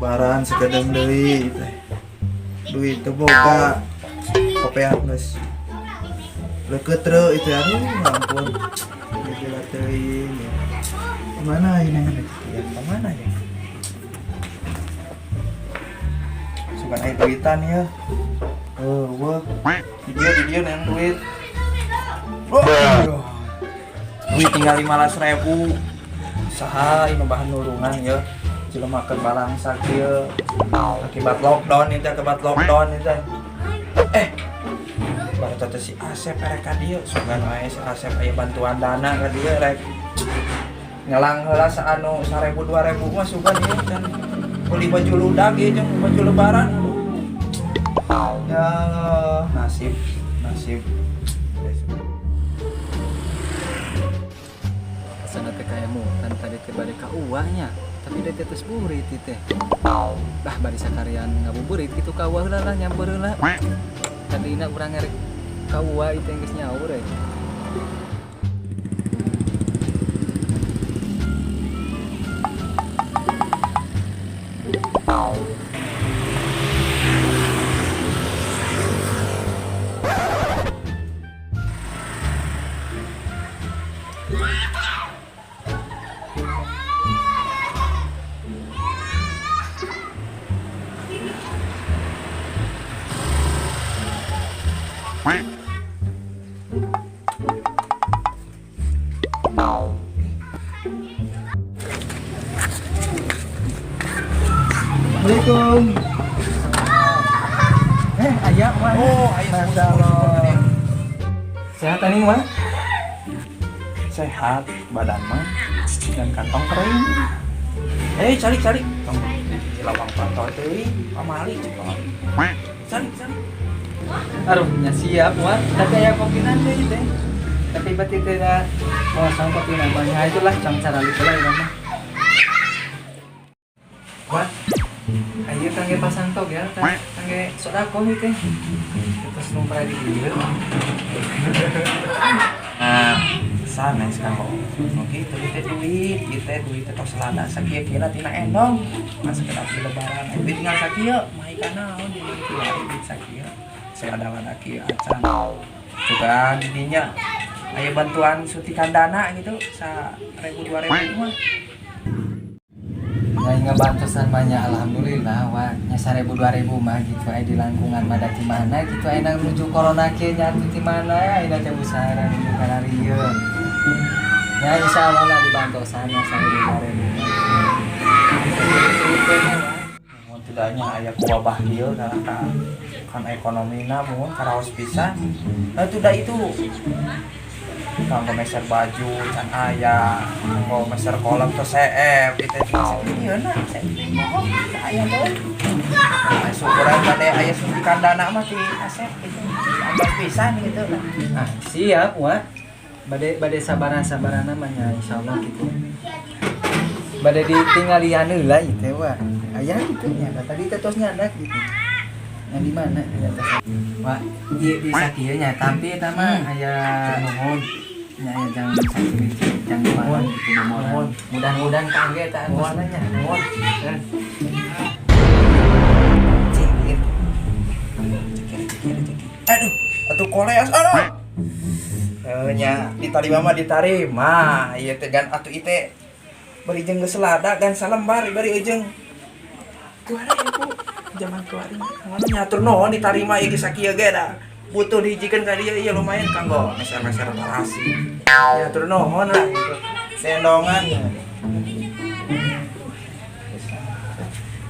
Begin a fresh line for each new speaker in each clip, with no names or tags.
Lebaran sakedeung deui teh. Duit teu boga. Kopeah geus. Leukeut reu itu, aduh ampun. Gila teuing ya. Kemana ini ya? Kemana ya? Sugan aya duitan ya. Oh, wah. Di dia neng duit. Oh, aduh. Duit tinggal 15 ribu. Saha ini bahan nulungan ya. Jelema keur balangsa kieu. Akibat lockdown itu, akibat lockdown itu. Eh, baru teh si Asep erek ka dieu, sugan wae si Asep aya bantuan dana ka dieu, rek ngelang heula saanu 1000 2000 mah, sugan ieu kan beli baju ludak ieu jeung baju lebaran. Aduh. Ya Allah, nasib nasib.
Sana teh kaemutan tadi teh bade ka uwa nya, tapi da teh tos burit teh. Bah, bari sakarian ngabuburit kitu ka uwa heula lah, nyamper heula. Tadina urang ngerek ka uwa ieu teh geus nyaur euy.
Assalamualaikum.
Eh, aya mah.
Oh, aya.
Masya Allah. Sehat aning mah?
Sehat badan mah dan kantong kering. Eh, cari cari tong di lawang pantau teuing pamali cek. Cari cari.
Aduh, nya siap wah. Tapi aya kopi nanti teh. Tapi berarti tidak mau sama kopi namanya itulah cang cara lupa lah ini mah. Wah, ayo kangge pasang togel, kangge sodako itu. Terus numpra di dieu.
Nah, sanes kanggo oke itu teh duit ieu teh, duit teh tos lada sakieu-kieu tina endong masa kedap di lebaran. Eh, duit tinggal sakieu mah ikan naon di kieu, duit sakieu selada-lada kieu acan juga didinya aya bantuan suntikan dana gitu 1000 2000 mah.
Nya ngabantosan banyak, alhamdulillah wah, nya 1000 2000 mah gitu aya di langkungan mah, da ti mana gitu aya menuju corona kieu nya atuh, ti mana aya teh usaha nuju kararieu. Ya insyaallah lah dibantosan ya 1000 2000 mah.
Mun tidaknya aya ku wabah kieu karena ka kan ekonomina mun karaos pisan. Nah, itu dah itu kanggo meser baju can aya, kanggo meser kolom teh seep itu tinggal sakieu na bohong aya teh. Nah, syukuran bade aya suntikan dana mah ti Asep gitu, ambas pisan gitu lah.
Ah, siap wah. Bade bade sabaran sabaran namanya insyaallah gitu. Bade ditinggalian heula ieu teh wah. Aya gitu nya, da tadi teh tos nyandak gitu. Yang di mana aya teh? Wah, ieu di sakieu nya, tapi eta mah aya
Nuhun.
Nya aya jang sakieu jang
Nuhun.
gitu bomoran.
Nuhun.
Mudah-mudahan kangge eta antosna nya.
Nuhun.
Eh.
Cingir. Cekir cekir cekir. Aduh, atuh koleas, aduh. Eh, nya ditarima mah ditarima. Ieu teh gan atuh ieu teh bari jeung geus lada gan salembar bari jeung kuari ibu zaman kuari mana nyatur nuhun ditarima ieu geus sakieu ge da butuh dihijikeun ka dieu, ieu lumayan kanggo meser-meser tarasi. Nyatur nuhun lah gitu. Nendongan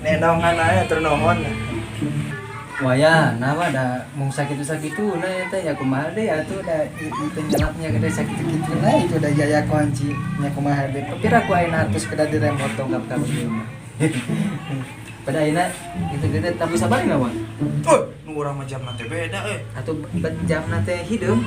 nendongan aja tur nuhun.
Wah ya, nah mah da mung sakitu-sakitu nah ya teh ya, kumaha deui atuh, da itu nyelapnya gede sakitu-kitu nah itu da jaya kunci nya, kumaha deui. Pira ku ayeuna atus kedah diremot tongkap ka ieu mah. Pada ayeuna gitu-gitu tapi sabar enggak, Bang?
Oh, nu urang mah jamna teh beda euy.
Atau jamna teh hideung.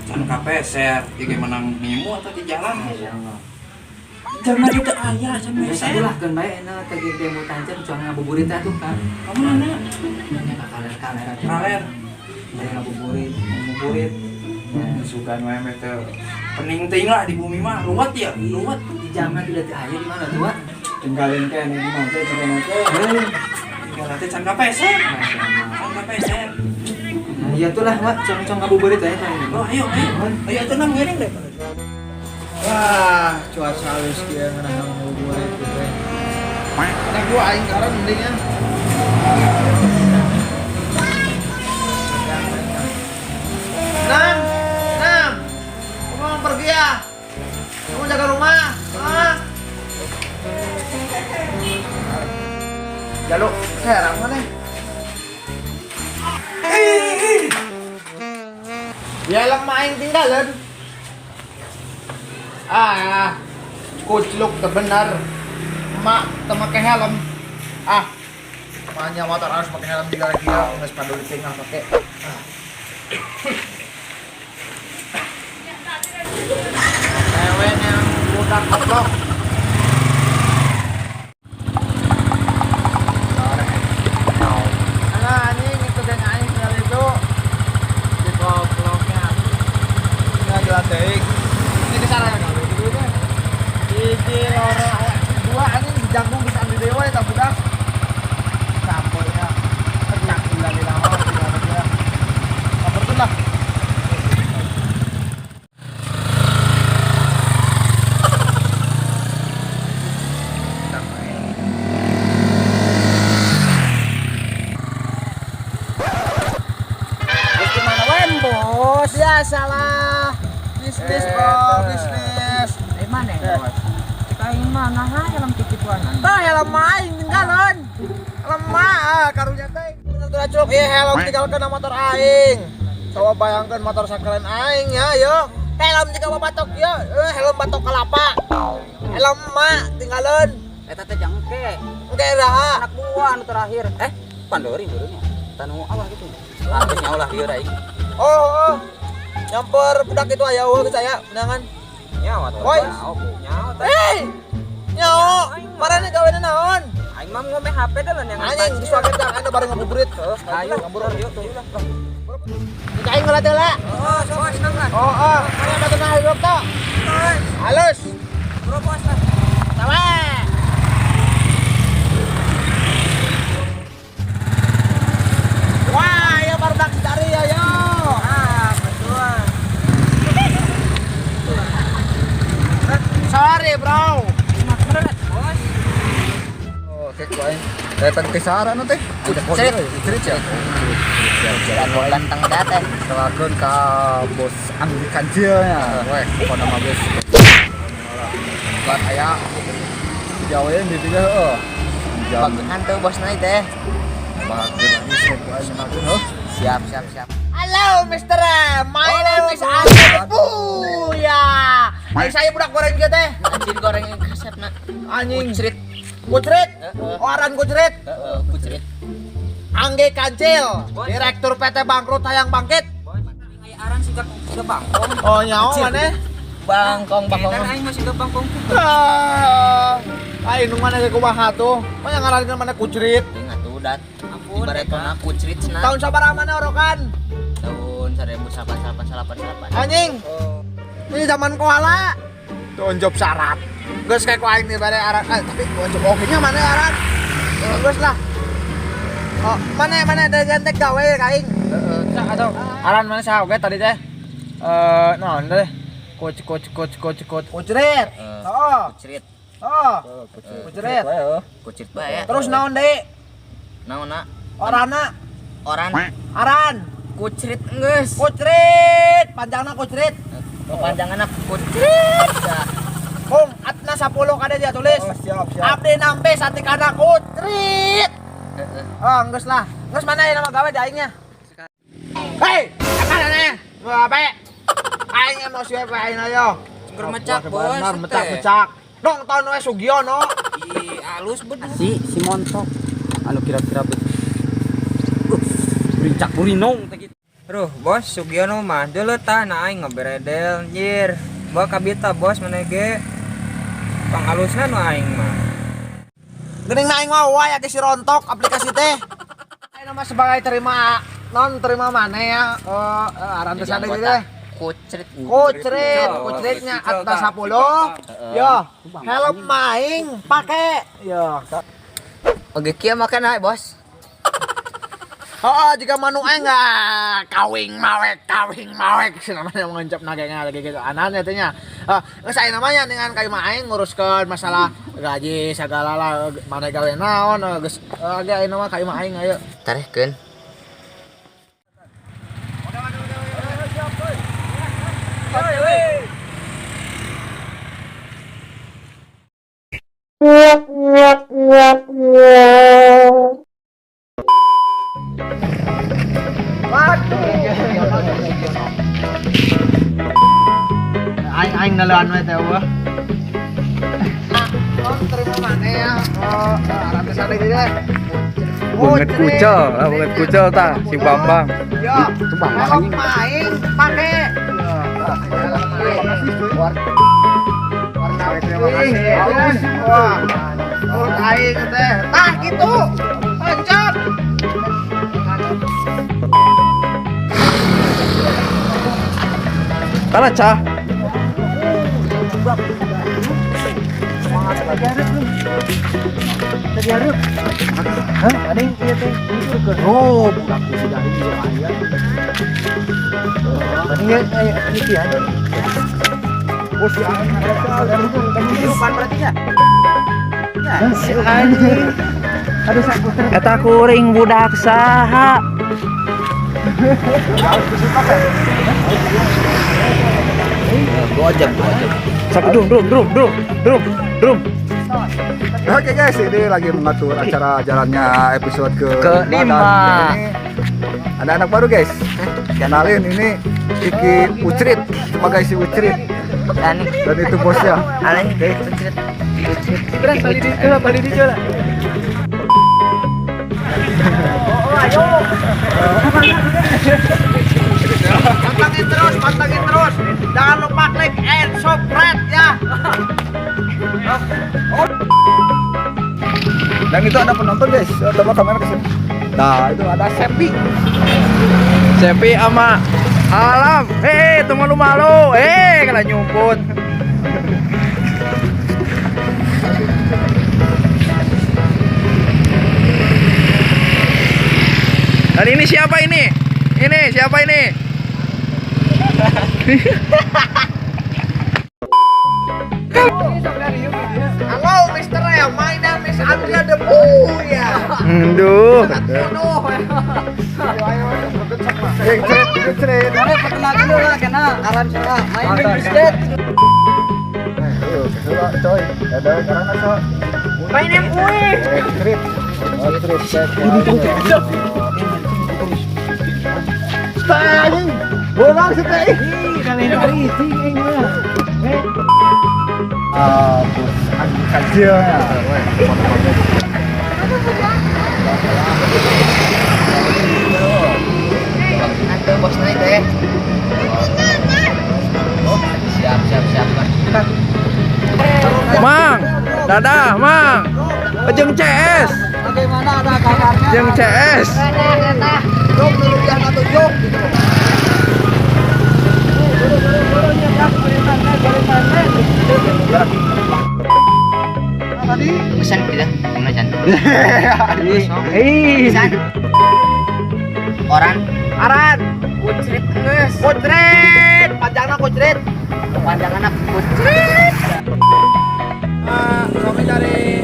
Can kapeser, ieu ge menang nemu atau di jalan.
Masyaallah.
Jamna kita aya can
Geus
meser.
lah keun bae enak teh demo tancap cuang ngabuburit atuh kan.
Ka mana?
Nya ka kaler-kaler atuh.
Kaler.
Bari ngabuburit, ngabuburit.
Ya, sugan wae meh teh. Pening teuing lah di bumi mah, ruwet ya, ruwet.
Di jamna tidak teh aya di mana tuh, Wak?
Tinggalin kan ini mah teh juga nanti.
Tinggal nanti can kapeser.
Masyaallah.
Can kapeser.
Nah, iya tuh lah, Wak, cong-cong ngabuburit aja kan.
Oh, ayo, ayo. Ayo atuh nang ngiring deh.
Wah, cuaca halus kieu ngeunah ngabuburit gitu teh. Karena gua aing karan mending ya. Nam, Nam, kamu mau pergi ya? Kamu jaga rumah, ah? Jaluk, herang mana? Ya lang main tinggalan. Ah, kucluk benar. Mak, teu make helm. Ah, makanya motor harus pakai helm juga lagi ya, nggak sepadu di tengah pakai. Ah. Ewen yang budak koplok. Alah anjing itu geng aing tinggal itu. Di koploknya. Tinggal dilatih. Ini kesana ya kalau gitu teh. Hiji loro dua anjing di jangkung bisa ambil dewa ya tak budak. Campurnya. Pecah gila di lama tinggal dia. Campur tuh lah.
Gimana wen, Bos?
Biasalah. Bisnis, bro, bisnis.
Dari mana ya, Bos? Kita ingin mana ha helm titipuanan.
Tah helm aing tinggalan. Lemah ah, karunya teh. Bener tuh acuk, ieu helm tinggalkeun na motor aing. Coba bayangkan motor sakeren aing ya, yo. Helm jika batok ya, helm batok kelapa. Helm mak tinggalan.
Eta teh jangke.
Engke raha.
Anak buah anu terakhir. Pandori beureunnya. Tanu awal gitu. Habis nyawa lah lieur aing.
Oh, oh. Nyamper budak itu aya eueuh saya menangan.
Nyawa tuh.
Woi.
Nyawa teh.
Hei. Nyawa. Marane gawena naon?
Aing mah ngome HP deuleun yang
Anjing geus wae jangan anu bareng ngabuburit.
Ayo,
ngabur
yuk tuh.
Kita aing ngeulah teh lah.
Oh, sok senang lah.
Oh, oh, mana batu nah hidup tuh? Halus.
Bro, bos lah.
Tawa. Wah, ya baru dak cari ya yo.
Ah, betul.
Sorry, bro.
Bos.
Oh, kayak aing. Datang ke sarana teh. Kucrit, kucrit ya.
Lantang teh.
Kelakuan ka bos Anggi Kancil nya. Weh, pokona mah geus. Lan aya jauhin di dieu heueuh. Jam
Bagusan tuh bosna teh.
bagus lagi sok aing heuh.
Siap, siap, siap.
Halo, Mister. My name is Anggi Buya. Saya budak goreng juga teh.
Anjing goreng yang kasepna.
Anjing.
Kucrit.
Kucrit.
Heeh.
Oran kucrit.
Heeh, kucrit.
Angge Kancil, Direktur PT Bangkrut Hayang Bangkit.
Aya aran siga siga bangkong.
Oh, nyawa mana?
Bangkong, bangkong.
Edan aing mah siga bangkong.
Ah, aing nu mana ge kumaha tuh? Mana ngarankeun mana kucrit?
Ingat tuh dat.
Ampun.
Ibaratna kucrit cenah.
Tahun sabaraha mana orokan?
Tahun 1888.
Anjing. Ini zaman koala. Tunjuk syarat. Geus kayak ku aing nih bare aran. Tapi tunjuk oke nya mana aran? Geus lah. Oh, mana mana ada gantek gawe ka aing.
Heeh, atau aran mana saha oge tadi teh? Naon teh? Coach coach coach coach coach.
Kucrit. Oh.
Kucrit.
Oh. Kucrit.
Kucrit bae.
Terus naon deui?
Naonna?
Orana,
Oran
aran.
kucrit geus.
Kucrit, panjangna kucrit.
Kepanjanganna kucrit.
Kung atna 10 kada dia tulis.
Oh, siap, siap.
Abdi nampe satikana kucrit.
Heeh.
Oh, geus lah. Geus mana ya nama gawe di aingnya? Hei, apa nanya? Mau apa? Aing emosi wae aing ayo.
Sumber mecak, Bos.
Bener, mecak-mecak. Nonton we Sugiono.
Ih, halus bener.
Si si montok. Anu kira-kira burincak burinong teh gitu.
Ruh, bos, Sugiono mah deuleu tah na aing ngaberedel anjir. Bawa kabita bos maneh ge. Pangalusna nu aing mah.
Geuning na aing mah wae aya si rontok aplikasi teh. Aing mah sebagai terima non terima mana ya? Aran teh sade teh.
Kucrit.
Kucrit, kucritnya atas 10. Yo, helm maing pake. Yo.
Oke, kieu makan ae, bos.
Oh, jika manu aing nggak kawing mawek si namanya mengencap nagengnya lagi gitu anaknya teh nya. Geus aya namanya dengan kayu mah aing nguruskeun masalah gaji segala lah mana gawe naon geus ge aya nama kayu mah aing ayo.
Tarehkeun.
Aing aing nalean we teh eueuh. Non terima mana ya? Oh, aran teh sade teh.
Banget kucel, banget kucel tah si Bambang.
Yo, helm maing pake. Terima kasih. Wah, oh aing teh. Tah gitu. Pancap.
Tanah cah.
Hah? Ada yang iya teh.
Oh, budak sudah ini aya.
Tadi ya aya itu ya.
Oh, si aing
Bukan berarti nya.
Si anjing. Aduh saputer.
Eta kuring budak saha.
Dua jam.
Sapu drum drum drum drum drum drum.
Oke guys, ini lagi mengatur acara jalannya episode
Ke-lima.
Ini ada anak baru guys. Kenalin ini Iki Ucrit sebagai si Ucrit
Dan
dan itu bosnya.
Aleng
Oke.
kucrit.
Beran bali di lah, bali di lah.
Pantengin terus, pantengin terus. Jangan lupa klik and subscribe ya.
Dan itu ada penonton guys. Coba kamera kesini. Nah, itu ada Sepi.
Sepi sama Alam. Hei, teman lu malu. Hei, kena nyumput. Dan ini siapa ini? Ini siapa ini?
Halo Mr. Ray, my name is Andrea De Buya.
Aduh.
Aduh.
Crit, Ucrit.
Perkenalkan dulu lah kenal aran salah. Main Bisket.
Ayo, kesula coy. Ada karena so.
My name Uwi.
Ucrit. Ucrit. Stay. Bolang sih teh. Ah, bos kecil ya.
Nanti bos naik teh. Oh, siap siap siap.
Mang, dadah, Mang. Jeung CS.
Bagaimana ada kabarnya?
Jeung CS.
Dong, rupiah satu jok gitu.
Pesan kita, pesan.
Hei.
Pesan. Orang
Aran,
kucrit geus.
kucrit, panjangna kucrit.
Kepanjangan kucrit.
Kami dari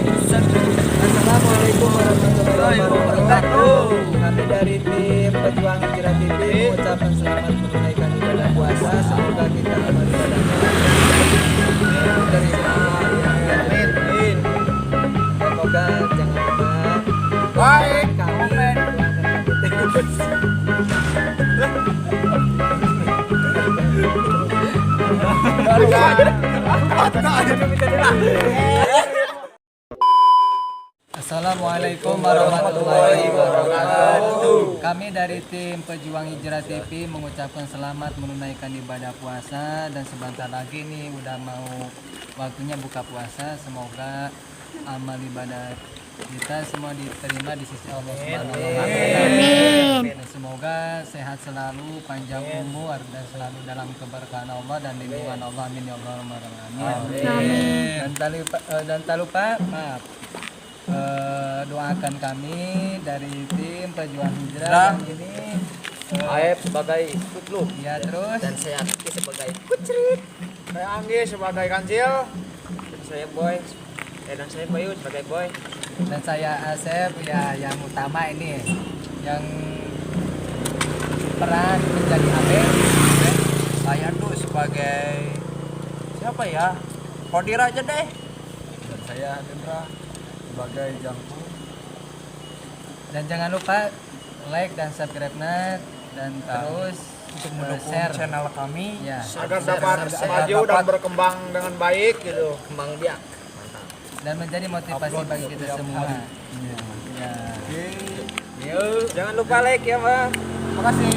Assalamualaikum warahmatullahi wabarakatuh. Kami dari tim Pejuang Hijrah TV mengucapkan selamat menunaikan ibadah puasa. Semoga kita amal ibadahnya dari semua yang amin. Semoga jangan lupa
Baik,
kami doakan kami terus. Assalamualaikum warahmatullahi wabarakatuh. Kami dari tim Pejuang Hijrah TV mengucapkan selamat menunaikan ibadah puasa dan sebentar lagi nih udah mau waktunya buka puasa. Semoga amal ibadah kita semua diterima di sisi Allah Subhanahu wa taala. Dan semoga sehat selalu, panjang umur, dan selalu dalam keberkahan Allah dan lindungan Allah. Amin ya Allah rabbal alamin. Dan tak lupa, maaf, doakan kami dari tim Pejuang Hijrah dan ini
Aep sebagai kutluk
ya, terus
dan saya Aki sebagai kucrit.
Saya Anggi sebagai kancil.
Dan saya Boy. Dan saya Bayu sebagai Boy.
Dan saya Asep ya, yang utama ini yang peran menjadi Abe.
Saya tuh sebagai siapa ya? Kodir aja deh.
Dan saya Indra sebagai Jangkung.
Dan jangan lupa like dan subscribe dan terus
untuk mendukung
share
channel kami
ya
Agar dapat maju dan berkembang dengan baik gitu.
Kembang biak.
Dan menjadi motivasi
Upload
bagi kita
setiap
semua
hari.
Ya.
Jangan lupa like ya, Bang.
Terima kasih.